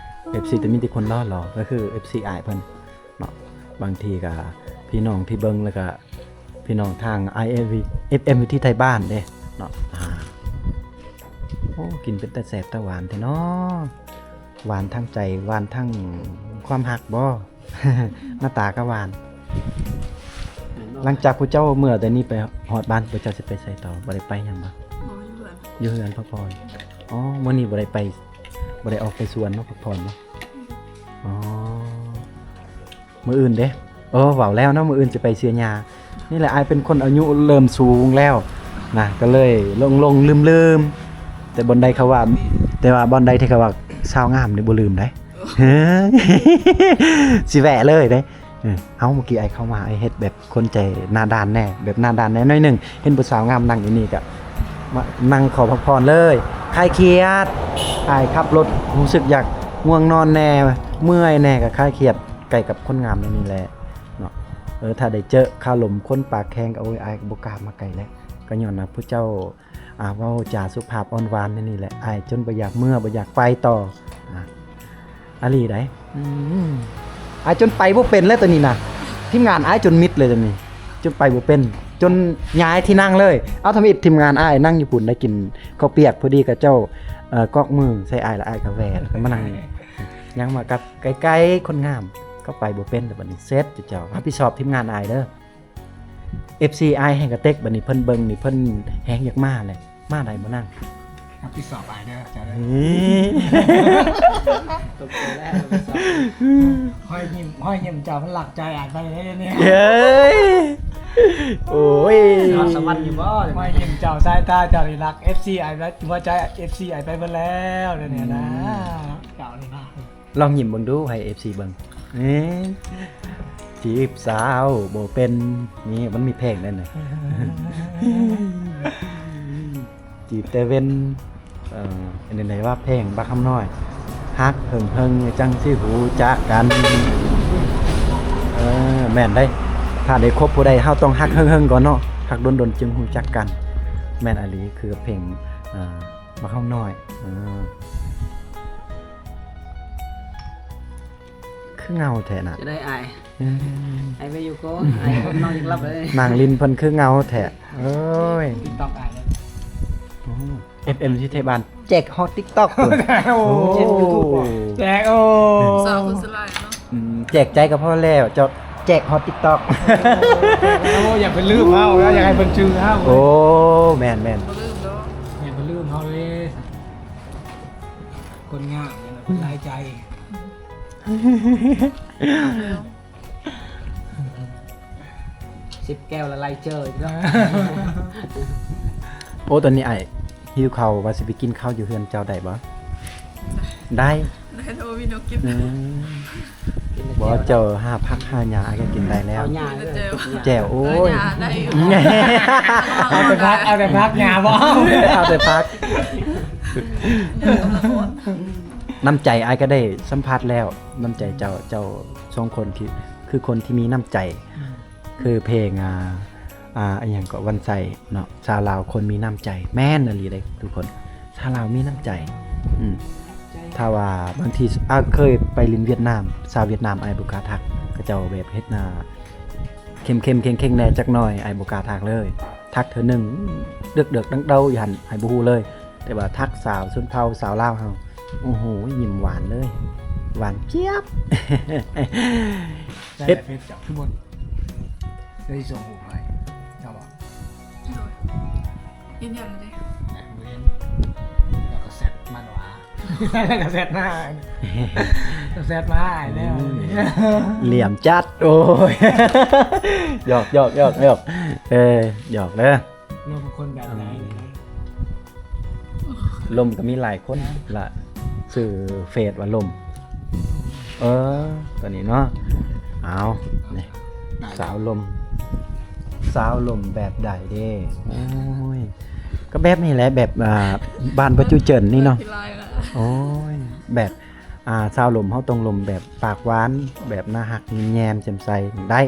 ເອັຟຊີແຕ່ມີແຕ່ຄົນຫຼໍ່ໆ ກໍຄືເອັຟຊີອ້າຍເພິ່ນ ເນາະ ບາງທີກໍພີ່ນ້ອງທີ່ເບິ່ງ ແລ້ວກໍພີ່ນ້ອງທາງ ໄອເອັຟເອັມ ວິຖີໄທບ້ານເດ້ເນາະ ອ່າ ໂອ້ ກິນເປັນຕາແຊບຕາຫວານແທ້ເນາະ ຫວານທາງໃຈ ຫວານທາງຄວາມຮັກບໍ? ໜ້າຕາກໍຫວານ. ຫຼັງຈາກຜູ້ເຈົ້າເມືອແຕ່ນີ້ໄປຮອດບ້ານ ຜູ້ເຈົ້າຊິໄປໃສຕໍ່? ບໍ່ໄດ້ໄປຫຍັງບໍ? ບໍ່ ຢູ່ເຮືອນ ຢູ່ເຮືອນພັກຜ່ອນ. ອໍ ມື້ນີ້ບໍ່ໄດ້ໄປ ບໍ່ໄດ້ອອກໄປສວນເນາະ ພັກຜ່ອນເນາະ. ອໍ ມື້ອື່ນເດ້? ເອີ ເວົ້າແລ້ວເນາະ ມື້ອື່ນຊິໄປເສຍຫຍ້າ. ນີ້ແຫຼະ ອ້າຍເປັນຄົນອາຍຸເລີ່ມສູງແລ້ວນະ ກໍເລີຍຫຼົງໆລືມໆ. ແຕ່ບ່ອນໃດເຂົາວ່າ ແຕ່ວ່າບ່ອນໃດທີ່ເຂົາວ່າສາວງາມນີ້ບໍ່ລືມເດ້. ເອີ ຊິແວະເລີຍເດ້. ເອີ ເອົາ ເມື່ອກີ້ອ້າຍເຂົ້າມາ ອ້າຍເຮັດແບບ ຄົນໃຈໜ້າດ້ານແດ່ ແບບໜ້າດ້ານແດ່ໜ້ອຍໜຶ່ງ. ເຫັນຜູ້ສາວງາມນັ່ງຢູ່ນີ້ກະມານັ່ງຂໍພັກຜ່ອນເລີຍ ຄາຍຄຽດ. ອ້າຍຂັບລົດຮູ້ສຶກຢາກງ່ວງນອນແດ່ ເມື່ອຍແດ່ ກະຄາຍຄຽດໃກ້ກັບຄົນງາມແນວນີ້ແຫຼະເນາະ. ເອີ ຖ້າໄດ້ເຈີຄາລົມຄົນປາກແຂງກະ ໂອ້ຍ ອ້າຍກະບໍ່ກ້າມາໃກ້ແຫຼະ. ກະຍ້ອນວ່າຜູ້ເຈົ້າ ອ່າ ເວົ້າຈາສຸພາບອ່ອນຫວານແນວນີ້ແຫຼະ ອ້າຍຈົນບໍ່ຢາກເມືອ ບໍ່ຢາກໄປຕໍ່. ອ່າ ອີ່ຫຼີໃດ໋. ອືມ ອ້າຍຈົນໄປບໍ່ເປັນແລ້ວຕອນນີ້ນະ. ທີມງານອ້າຍຈົນມິດເລີຍຕອນນີ້ ຈົນໄປບໍ່ເປັນ ຈົນຍ້າຍທີ່ນັ່ງເລີຍ. ເອົາ ທຳອິດທີມງານອ້າຍນັ່ງຢູ່ພຸ້ນ ໄດ້ກິນເຂົ້າປຽກ ພໍດີເຂົາເຈົ້າ ເອີ ກອກມືໃສ່ອ້າຍ ແລ້ວອ້າຍກໍແວ່ ແລ້ວກໍມານັ່ງນີ້. ຍັງມາກັບໃກ້ໆຄົນງາມ ກໍໄປບໍ່ເປັນແລ້ວ. ບັດນີ້ເສັດ ເຈົ້າຮັບຜິດຊອບທີມງານອ້າຍເດີ. ເອັຟຊີອ້າຍແຮ່ງກະເຕັກ ບັດນີ້ເພິ່ນເບິ່ງນີ້ ເພິ່ນແຮ່ງຢາກມາແຫຼະ. ມາໄດ້ບໍ່ນາງ? ຮັບຜິດຊອບອ້າຍເດີ ເຈົ້າເດີ. ນີ້ ຕົກໃຈແລ້ວ ຮັບຜິດຊອບ. ຮອຍຍິ້ມ ຮອຍຍິ້ມເຈົ້າມັນລັກໃຈອ້າຍໄປເດ້ນີ້. ເອີຍ ໂອ້ຍ ຮອດສະຫວັນຢູ່ບໍ່? ຮອຍຍິ້ມເຈົ້າ ສາຍຕາເຈົ້ານີ້ລັກເອັຟຊີອ້າຍ ຫົວໃຈເອັຟຊີອ້າຍໄປເບິດແລ້ວ ດຽວນີ້ນະ. ອືມ ເຈົ້ານີ້ນະ. ລອງຍິ້ມເບິ່ງດູ ໃຫ້ເອັຟຊີເບິ່ງ. ເອີ ຈີບສາວບໍ່ເປັນ ນີ້ມັນມີເພງເດ້ນີ້. ຈີບແຕ່ເວັນ ເອີ ອັນນີ້ໄດ້ວ່າເພງບັກຄຳນ້ອຍ. ຮັກເຫິງໆ ຈັ່ງຊິຮູ້ຈັກກັນ. ເອີ ແມ່ນເດ້ ຖ້າໄດ້ຄົບຜູ້ໃດ ເຮົາຕ້ອງຮັກເຫິງໆ ກ່ອນເນາະ, ຮັກດົນໆ ຈຶ່ງຮູ້ຈັກກັນ. ແມ່ນອີ່ຫຼີ ຄືກັບເພງ ເອີ ບັກເຮົານ້ອຍ. ເອີ ຄືເຫງົາແທ້ນະ. ຈະໄດ້ອາຍ ເອີ ອາຍໄປຢູ່ກ່ອນ ອາຍຄົນນອນຍັງຫຼັບເລີຍ. ນາງລິນເພິ່ນຄືເຫງົາແທ້. ໂອ້ຍ ຕິກຕອກອາຍເລີຍ. ໂອ້ ເອັຟເອັມ ຊິເທບານ ແຈກຮອດຕິກຕອກພຸ້ນ. ໂອ້ ແຈກຢູທູບ ແຈກ ໂອ້ ສາວຄົນສລາຍເນາະ. ອືມ ແຈກໃຈກໍພໍແລ້ວ ເຈົ້າແຈກຮອດຕິກຕອກ. ໂອ້ ຢ່າໄປລືມເຮົາ ຢ່າໃຫ້ເພິ່ນຈື່ເຮົາ. ໂອ້ ແມ່ນໆ ບໍ່ລືມດອກ ຢ່າໄປລືມເຮົາເດ້ ຄົນງາມນີ້ນະ ເພິ່ນຫຼາຍໃຈ. ສິບແກ້ວລະໄລ່ເຈີຢູ່ເນາະ. ໂອ້ ຕອນນີ້ອ້າຍຫິວເຂົ້າ ວ່າຊິໄປກິນເຂົ້າຢູ່ເຮືອນເຈົ້າໄດ້ບໍ່? ໄດ້ ໄດ້ ໂທມີແນວກິນ. ອືມ ບໍ່ ເຈົ້າຫາຜັກຫາຫຍ້າ ອ້າຍກໍກິນໄດ້ແລ້ວ. ເອົາຫຍ້າເດີ ແຈ່ວ ໂອ້ຍ ເອົາແຕ່ຜັກ ເອົາແຕ່ຜັກ ຫຍ້າບໍ່ເອົາ ເອົາແຕ່ຜັກ. ນ້ຳໃຈອ້າຍກໍໄດ້ສຳຜັດແລ້ວ ນ້ຳໃຈເຈົ້າ ເຈົ້າສອງຄົນທີ່ ຄືຄົນທີ່ມີນ້ຳໃຈ. ອືມ ຄືເພງ ອ່າ ອ່າ ອີ່ຫຍັງເກາະ ວັນໄຊເນາະ ຊາວລາວຄົນມີນ້ຳໃຈ. ແມ່ນອີ່ຫຼີເດ້ທຸກຄົນ ຊາວລາວມີນ້ຳໃຈ. ອືມ ຖ້າວ່າບາງທີ ອ້າຍເຄີຍໄປຫຼິ້ນຫວຽດນາມ ຊາວຫວຽດນາມ ອ້າຍບໍ່ກ້າທັກ ເຂົາເຈົ້າແບບເຮັດໜ້າເຂັ້ມໆ ເຄັ່ງໆ ແດ່ຈັກໜ້ອຍ ອ້າຍບໍ່ກ້າທັກເລີຍ. ທັກເທື່ອໜຶ່ງ ເດືອກໆ ດັງເດົາຢູ່ຫັ້ນ ອ້າຍບໍ່ຮູ້ເລີຍ. ແຕ່ວ່າທັກສາວຊົນເຜົ່າ ສາວລາວເຮົາ ໂອ້ໂຫ ຍິ້ມຫວານເລີຍ ຫວານຈຽບ. ເຮັດ ເຮັດຈັບຄືບົນ ໄດ້ສົ່ງຮູບໃຫ້ເຈົ້າບໍ່? ໂດຍ ຢືນຢັນເດ້. ແມ່ນບໍ່ເຫັນ ແລ້ວກໍແຊັດມາຫວາ ແລ້ວກໍແຊັດມາ ແຊັດມາໃຫ້ແລ້ວ. ອືມ ຫຼຽມຈັດ ໂອ້ຍ ຫຍອກໆໆໆ ເອີ ຫຍອກເດີ. ລົມຄົນແບບໃດ? ລົມກໍມີຫຼາຍຄົນລະ ຊື່ເຟສວ່າລົມ. ເອີ ຕົວນີ້ເນາະ. ເອົາ ນີ້ ສາວລົມ ສາວລົມແບບໃດເດ້? ໂອ້ຍ ກໍແບບນີ້ແຫຼະ ແບບ ອ່າ ບ້ານປະຈຸເຈິນນີ້ເນາະ. ໂອ້ຍ ແບບ ອ່າ ສາວລົມເຮົາຕ້ອງລົມແບບປາກຫວານ ແບບໜ້າຮັກ ຍິ້ມແຍ້ມແຈ່ມໃສໄດ້.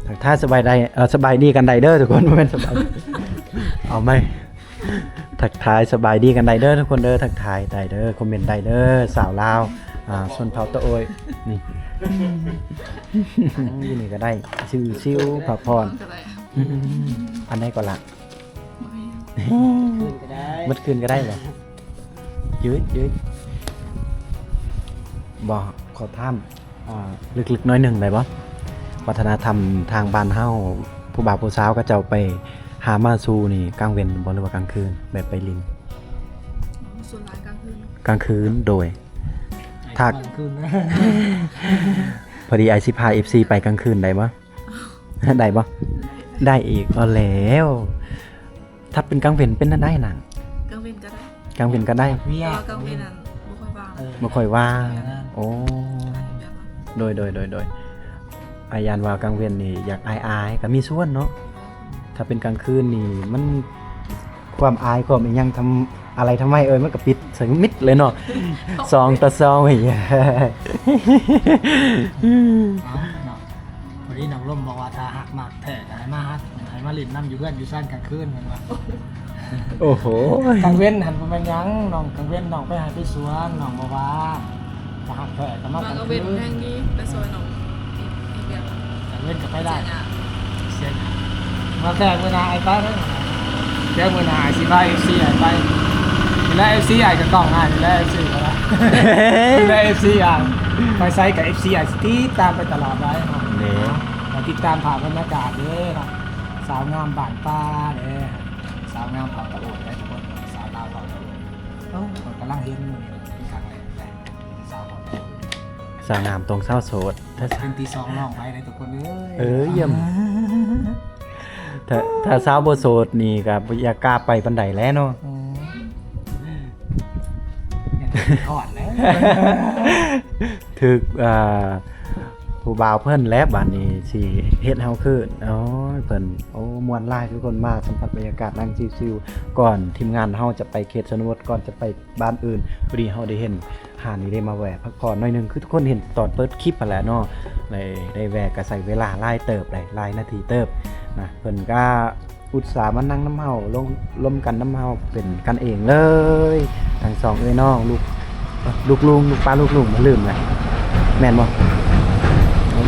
ທັກທາຍສະບາຍໄດ້ ເອີ ສະບາຍດີກັນໄດ້ເດີທຸກຄົນ ບໍ່ແມ່ນສະບາຍ ເອົາໃໝ່ ທັກທາຍສະບາຍດີກັນໄດ້ເດີທຸກຄົນເດີ ທັກທາຍໄດ້ເດີ ຄອມເມັນໄດ້ເດີ ສາວລາວ ອ່າ ຊົນເຜົ່າຕະໂອ້ຍ ນີ້ ຢູ່ນີ້ກໍໄດ້ ຊິວໆ ພັກຜ່ອນ. ອັນໃດກໍລະ? ຄືນກໍໄດ້ ໝົດຄືນກໍໄດ້ບໍ່? ຍືດໆ ບໍ່ ຂໍຖາມ ອ່າ ເລິກໆ ໜ້ອຍໜຶ່ງໄດ້ບໍ່? ວັດທະນະທຳທາງບ້ານເຮົາ ຜູ້ບ່າວຜູ້ສາວເຂົາເຈົ້າໄປຫາມ້າຊູນີ້ ກາງເວັນບໍ່ ຫຼືວ່າກາງຄືນ ແບບໄປຫຼິ້ນ? ສ່ວນຫຼາຍກາງຄືນ. ກາງຄືນ ໂດຍ ຖ້າ ກາງຄືນ ພໍດີອ້າຍຊິພາເອັຟຊີໄປກາງຄືນໄດ້ບໍ່? ໄດ້ບໍ່? ໄດ້ອີກ ເອົາແລ້ວ ຖ້າເປັນກາງເວັນເປັນແນວໃດນາງ? ກາງເວັນກໍໄດ້ ກາງເວັນກໍໄດ້ ແຕ່ວ່າກາງເວັນນັ້ນບໍ່ຄ່ອຍວ່າງ ເອີ ບໍ່ຄ່ອຍວ່າງ ແມ່ນ ໂອ້ ແມ່ນ ໂດຍໆໆໆ ອ້າຍຢ້ານວ່າກາງເວັນນີ້ຢາກອາຍໆ ກໍມີສ່ວນເນາະ ຖ້າເປັນກາງຄືນນີ້ມັນ ຄວາມອາຍຄວາມອີ່ຫຍັງ ທຳອາໄລທຳໄມເອີຍ ມັນກໍປິດສະໜິດເລີຍເນາະ ສອງຕໍ່ສອງ ເອີ ເນາະ ພໍດີນ້ອງລົມບອກວ່າ ຖ້າຮັກມັກແທ້ກໍໃຫ້ມາຮັກ ໃຫ້ມາຫຼິ້ນນຳຢູ່ເຮືອນຢູ່ຊານກາງຄືນ ເພິ່ນວ່າ. ໂອ້ໂຫ ກາງເວັນຫັ້ນບໍ່ແມ່ນຫຍັງນ້ອງ ກາງເວັນນ້ອງໄປໄຮ່ໄປສວນ ນ້ອງບໍ່ວ່າງ. ຖ້າຮັກແທ້ກໍມາກາງຄືນ ແຮງດີ ໄປຊ່ວຍນ້ອງເຮັດວຽກ ກາງເວັນກໍໄປໄດ້ ເສຍຫຍັງ ມາແທ້ມື້ໜ້າອ້າຍໄປເດີ ດຽວມື້ໜ້າອ້າຍຊິພາເອັຟຊີອ້າຍໄປ ນີ້ແຫຼະເອັຟຊີອ້າຍກໍກ້ອງອ້າຍນີ້ແຫຼະ ເອັຟຊີກໍວ່າ ນີ້ແຫຼະເອັຟຊີອ້າຍ ໄປໃສກໍເອັຟຊີອ້າຍຊິຕິດຕາມໄປຕະຫຼອດໄດ໋ເນາະ ຕິດຕາມພາບບັນຍາກາດເດີເນາະ ສາວງາມບ້ານປ່າເດີ ສາວງາມເຜົ່າຕະໂອດເດີທຸກຄົນ ສາວລາວເຜົ່າຕະໂອດ ໂອ້ ຂ້ອຍກຳລັງເຫັນມື້ນີ້ເປັນຄັ້ງແລກ ສາວ ສາວງາມຕ້ອງສາວໂສດ ຖ້າເປັນທີສອງນ້ອງໄປເດ້ທຸກຄົນເອີຍ ເອີ ຢ້ຽມ ຖ້າ ຖ້າສາວບໍ່ໂສດນີ້ກໍບໍ່ຢາກກ້າໄປປານໃດແຫຼະເນາະ ອືມ ຢາກໄປຮອດແຫຼະ ຖືກ ອ່າ ຜູ້ບ່າວເພິ່ນແຫຼະ ບາດນີ້ຊິເຮັດເຮົາຄືນ. ໂອ້ຍ ເພິ່ນ ໂອ້ ມ່ວນຫຼາຍ ທຸກຄົນມາສຳຜັດບັນຍາກາດນັ່ງຊິວໆ ກ່ອນທີມງານເຮົາຈະໄປເຂດຊົນນະບົດ ກ່ອນຈະໄປບ້ານອື່ນ. ພໍດີເຮົາໄດ້ເຫັນຮ້ານນີ້ ໄດ້ມາແວ່ພັກຜ່ອນໜ້ອຍໜຶ່ງ ຄືທຸກຄົນເຫັນຕອນເປີດຄລິບຫັ້ນແຫຼະເນາະ ໄດ້ ໄດ້ແວ່ ກະໃຊ້ເວລາຫຼາຍເຕີບ ໄດ້ຫຼາຍນາທີເຕີບນະ. ເພິ່ນກະ ອຸດສ່າມານັ່ງນຳເຮົາ ລົມ ລົມກັນນຳເຮົາ ເປັນກັນເອງເລີຍ ທັງສອງເອື້ອຍນ້ອງ ລູກ ເອີ ລູກລຸງ ລູກປ້າລູກລຸງ ລືມລະ ແມ່ນບໍ່?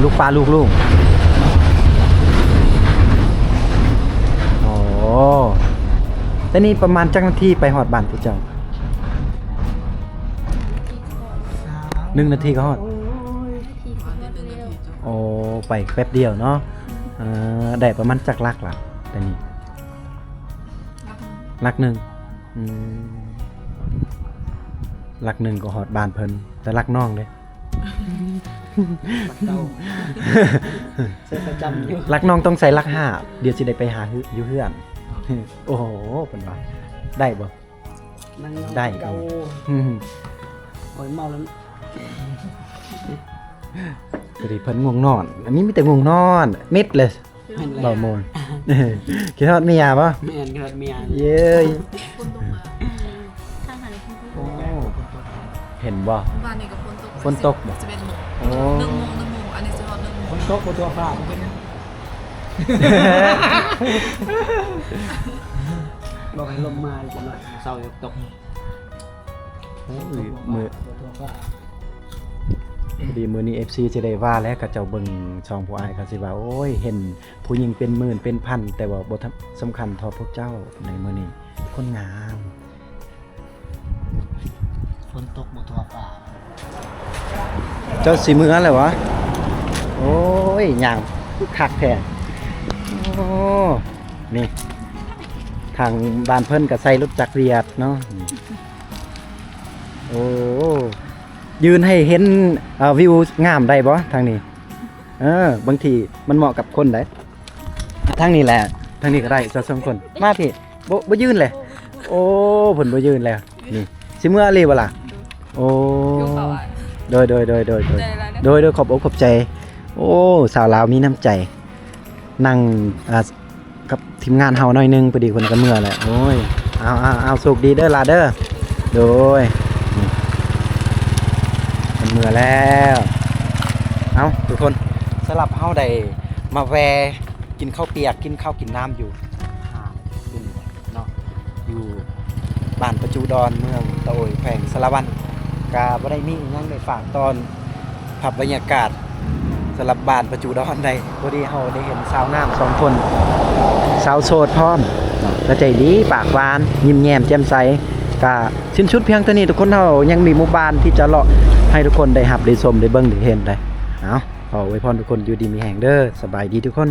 ລູກປ້າລູກລຸງ. ໂອ້ ແຕ່ນີ້ປະມານຈັກນາທີໄປຮອດບ້ານພວກເຈົ້າ? ໜຶ່ງນາທີກໍຮອດ. ໂອ້ ໄປແປັບດຽວເນາະ. ເອີ ໄດ້ປະມານຈັກຫຼັກລະ ແຕ່ນີ້? ຫຼັກໜຶ່ງ. ອືມ ຫຼັກໜຶ່ງກໍຮອດບ້ານເພິ່ນ ແຕ່ຫຼັກນ້ອງເດ້? ຫຼັກນ້ອງຕ້ອງໃສ່ຫຼັກຫ້າ ດຽວຊິໄດ້ໄປຫາຢູ່ເຮືອນ. ໂອ້ໂຫ ເພິ່ນວ່າ ໄດ້ບໍ່? ໄດ້. ອືມ ຂ້ອຍເມົາແລ້ວ ພໍດີເພິ່ນງ່ວງນອນ ອັນນີ້ມີແຕ່ງ່ວງນອນ ມິດເລີຍ. ແມ່ນແລ້ວ ເບົາໂມງ ຄິດຮອດເມຍບໍ່? ແມ່ນ ຄິດຮອດເມຍ. ເຢ້ຍ ຝົນຕົກມາ ໂອ້ ເຫັນບໍ່? ວານນີ້ກໍຝົນຕົກ ຝົນຕົກບໍ່? ສິບເອັດໂມງ. ໂອ້ ໜຶ່ງໂມງ ໜຶ່ງໂມງ ອັນນີ້ຊິຮອດໜຶ່ງໂມງ. ຝົນຕົກບໍ່ທົ່ວຟ້າ ບໍ່ເປັນຫຍັງ ບອກໃຫ້ລົມມາຈັກໜ້ອຍ ເຊົ້າຕົກ. ໂອ້ຍ ມື້ ພໍດີມື້ນີ້ ເອັຟຊີ ຊິໄດ້ວ່າແລ້ວ ເຂົາເຈົ້າເບິ່ງຊ່ອງຜູ້ອ້າຍ ເຂົາຊິວ່າ ໂອ້ຍ ເຫັນຜູ້ຍິງເປັນໝື່ນເປັນພັນ ແຕ່ວ່າບໍ່ສຳຄັນເທົ່າພວກເຈົ້າໃນມື້ນີ້ ຄົນງາມ. ຝົນຕົກບໍ່ທົ່ວຟ້າ. ເຈົ້າຊິເມືອແລ້ວຫວາ? ໂອ້ຍ ຍ່າງຄັກແທ້. ໂອ້ ນີ້ ທາງບ້ານເພິ່ນກໍໃຊ້ລົດຈັກວຽດເນາະ. ໂອ້ ຢືນໃຫ້ເຫັນ ເອີ ວິວງາມໄດ້ບໍ່ທາງນີ້? ເອີ ບາງທີມັນເໝາະກັບຄົນໃດ໋. ທາງນີ້ແຫຼະ ທາງນີ້ກໍໄດ້ ສອງຄົນ ມາພີ່. ບໍ່ ບໍ່ຢືນເລີຍ. ໂອ້ ເພິ່ນບໍ່ຢືນແລ້ວ. ນີ້ ຊິເມືອອີ່ຫຼີບໍ່ລະ? ໂອ້ ໂດຍ ໂດຍ ໂດຍ ໂດຍ ໂດຍ ຂອບອົກຂອບໃຈ. ໂອ້ ສາວລາວມີນ້ຳໃຈ ນັ່ງ ອ່າ ກັບທີມງານເຮົາໜ້ອຍໜຶ່ງ ພໍດີເພິ່ນກໍເມືອແຫຼະ. ໂອ້ຍ ເອົາ ເອົາ ເອົາ ໂຊກດີເດີຫຼາເດີ. ໂດຍ ນີ້ ເພິ່ນເມືອແລ້ວ. ເອົາ ທຸກຄົນ ສຳລັບເຮົາໄດ້ມາແວ່ກິນເຂົ້າປຽກ ກິນເຂົ້າກິນນ້ຳຢູ່ຫ້າງ ເນາະ ຢູ່ບ້ານປະຈູດອນ ເມືອງຕະໂອຍ ແຂວງສາລະວັນ ກະບໍ່ໄດ້ມີອີ່ຫຍັງໄດ້ຝາກຕອນ ພາບບັນຍາກາດສຳລັບບ້ານປະຈູດອນໃດ. ພໍດີເຮົາໄດ້ເຫັນສາວງາມສອງຄົນ ສາວໂສດພ້ອມເນາະ ກະໃຈດີປາກຫວານ ຍິ້ມແຍ້ມແຈ່ມໃສ. ກະສິ້ນສຸດພຽງເທົ່ານີ້ ທຸກຄົນ ເຮົາຍັງມີໝູ່ບ້ານທີ່ຈະເລາະໃຫ້ທຸກຄົນໄດ້ຮັບໄດ້ຊົມໄດ້ເບິ່ງໄດ້ເຫັນໄດ໋. ເອົາ ຂໍອວຍພອນທຸກຄົນຢູ່ດີມີແຮງເດີ. ສະບາຍດີທຸກຄົນ.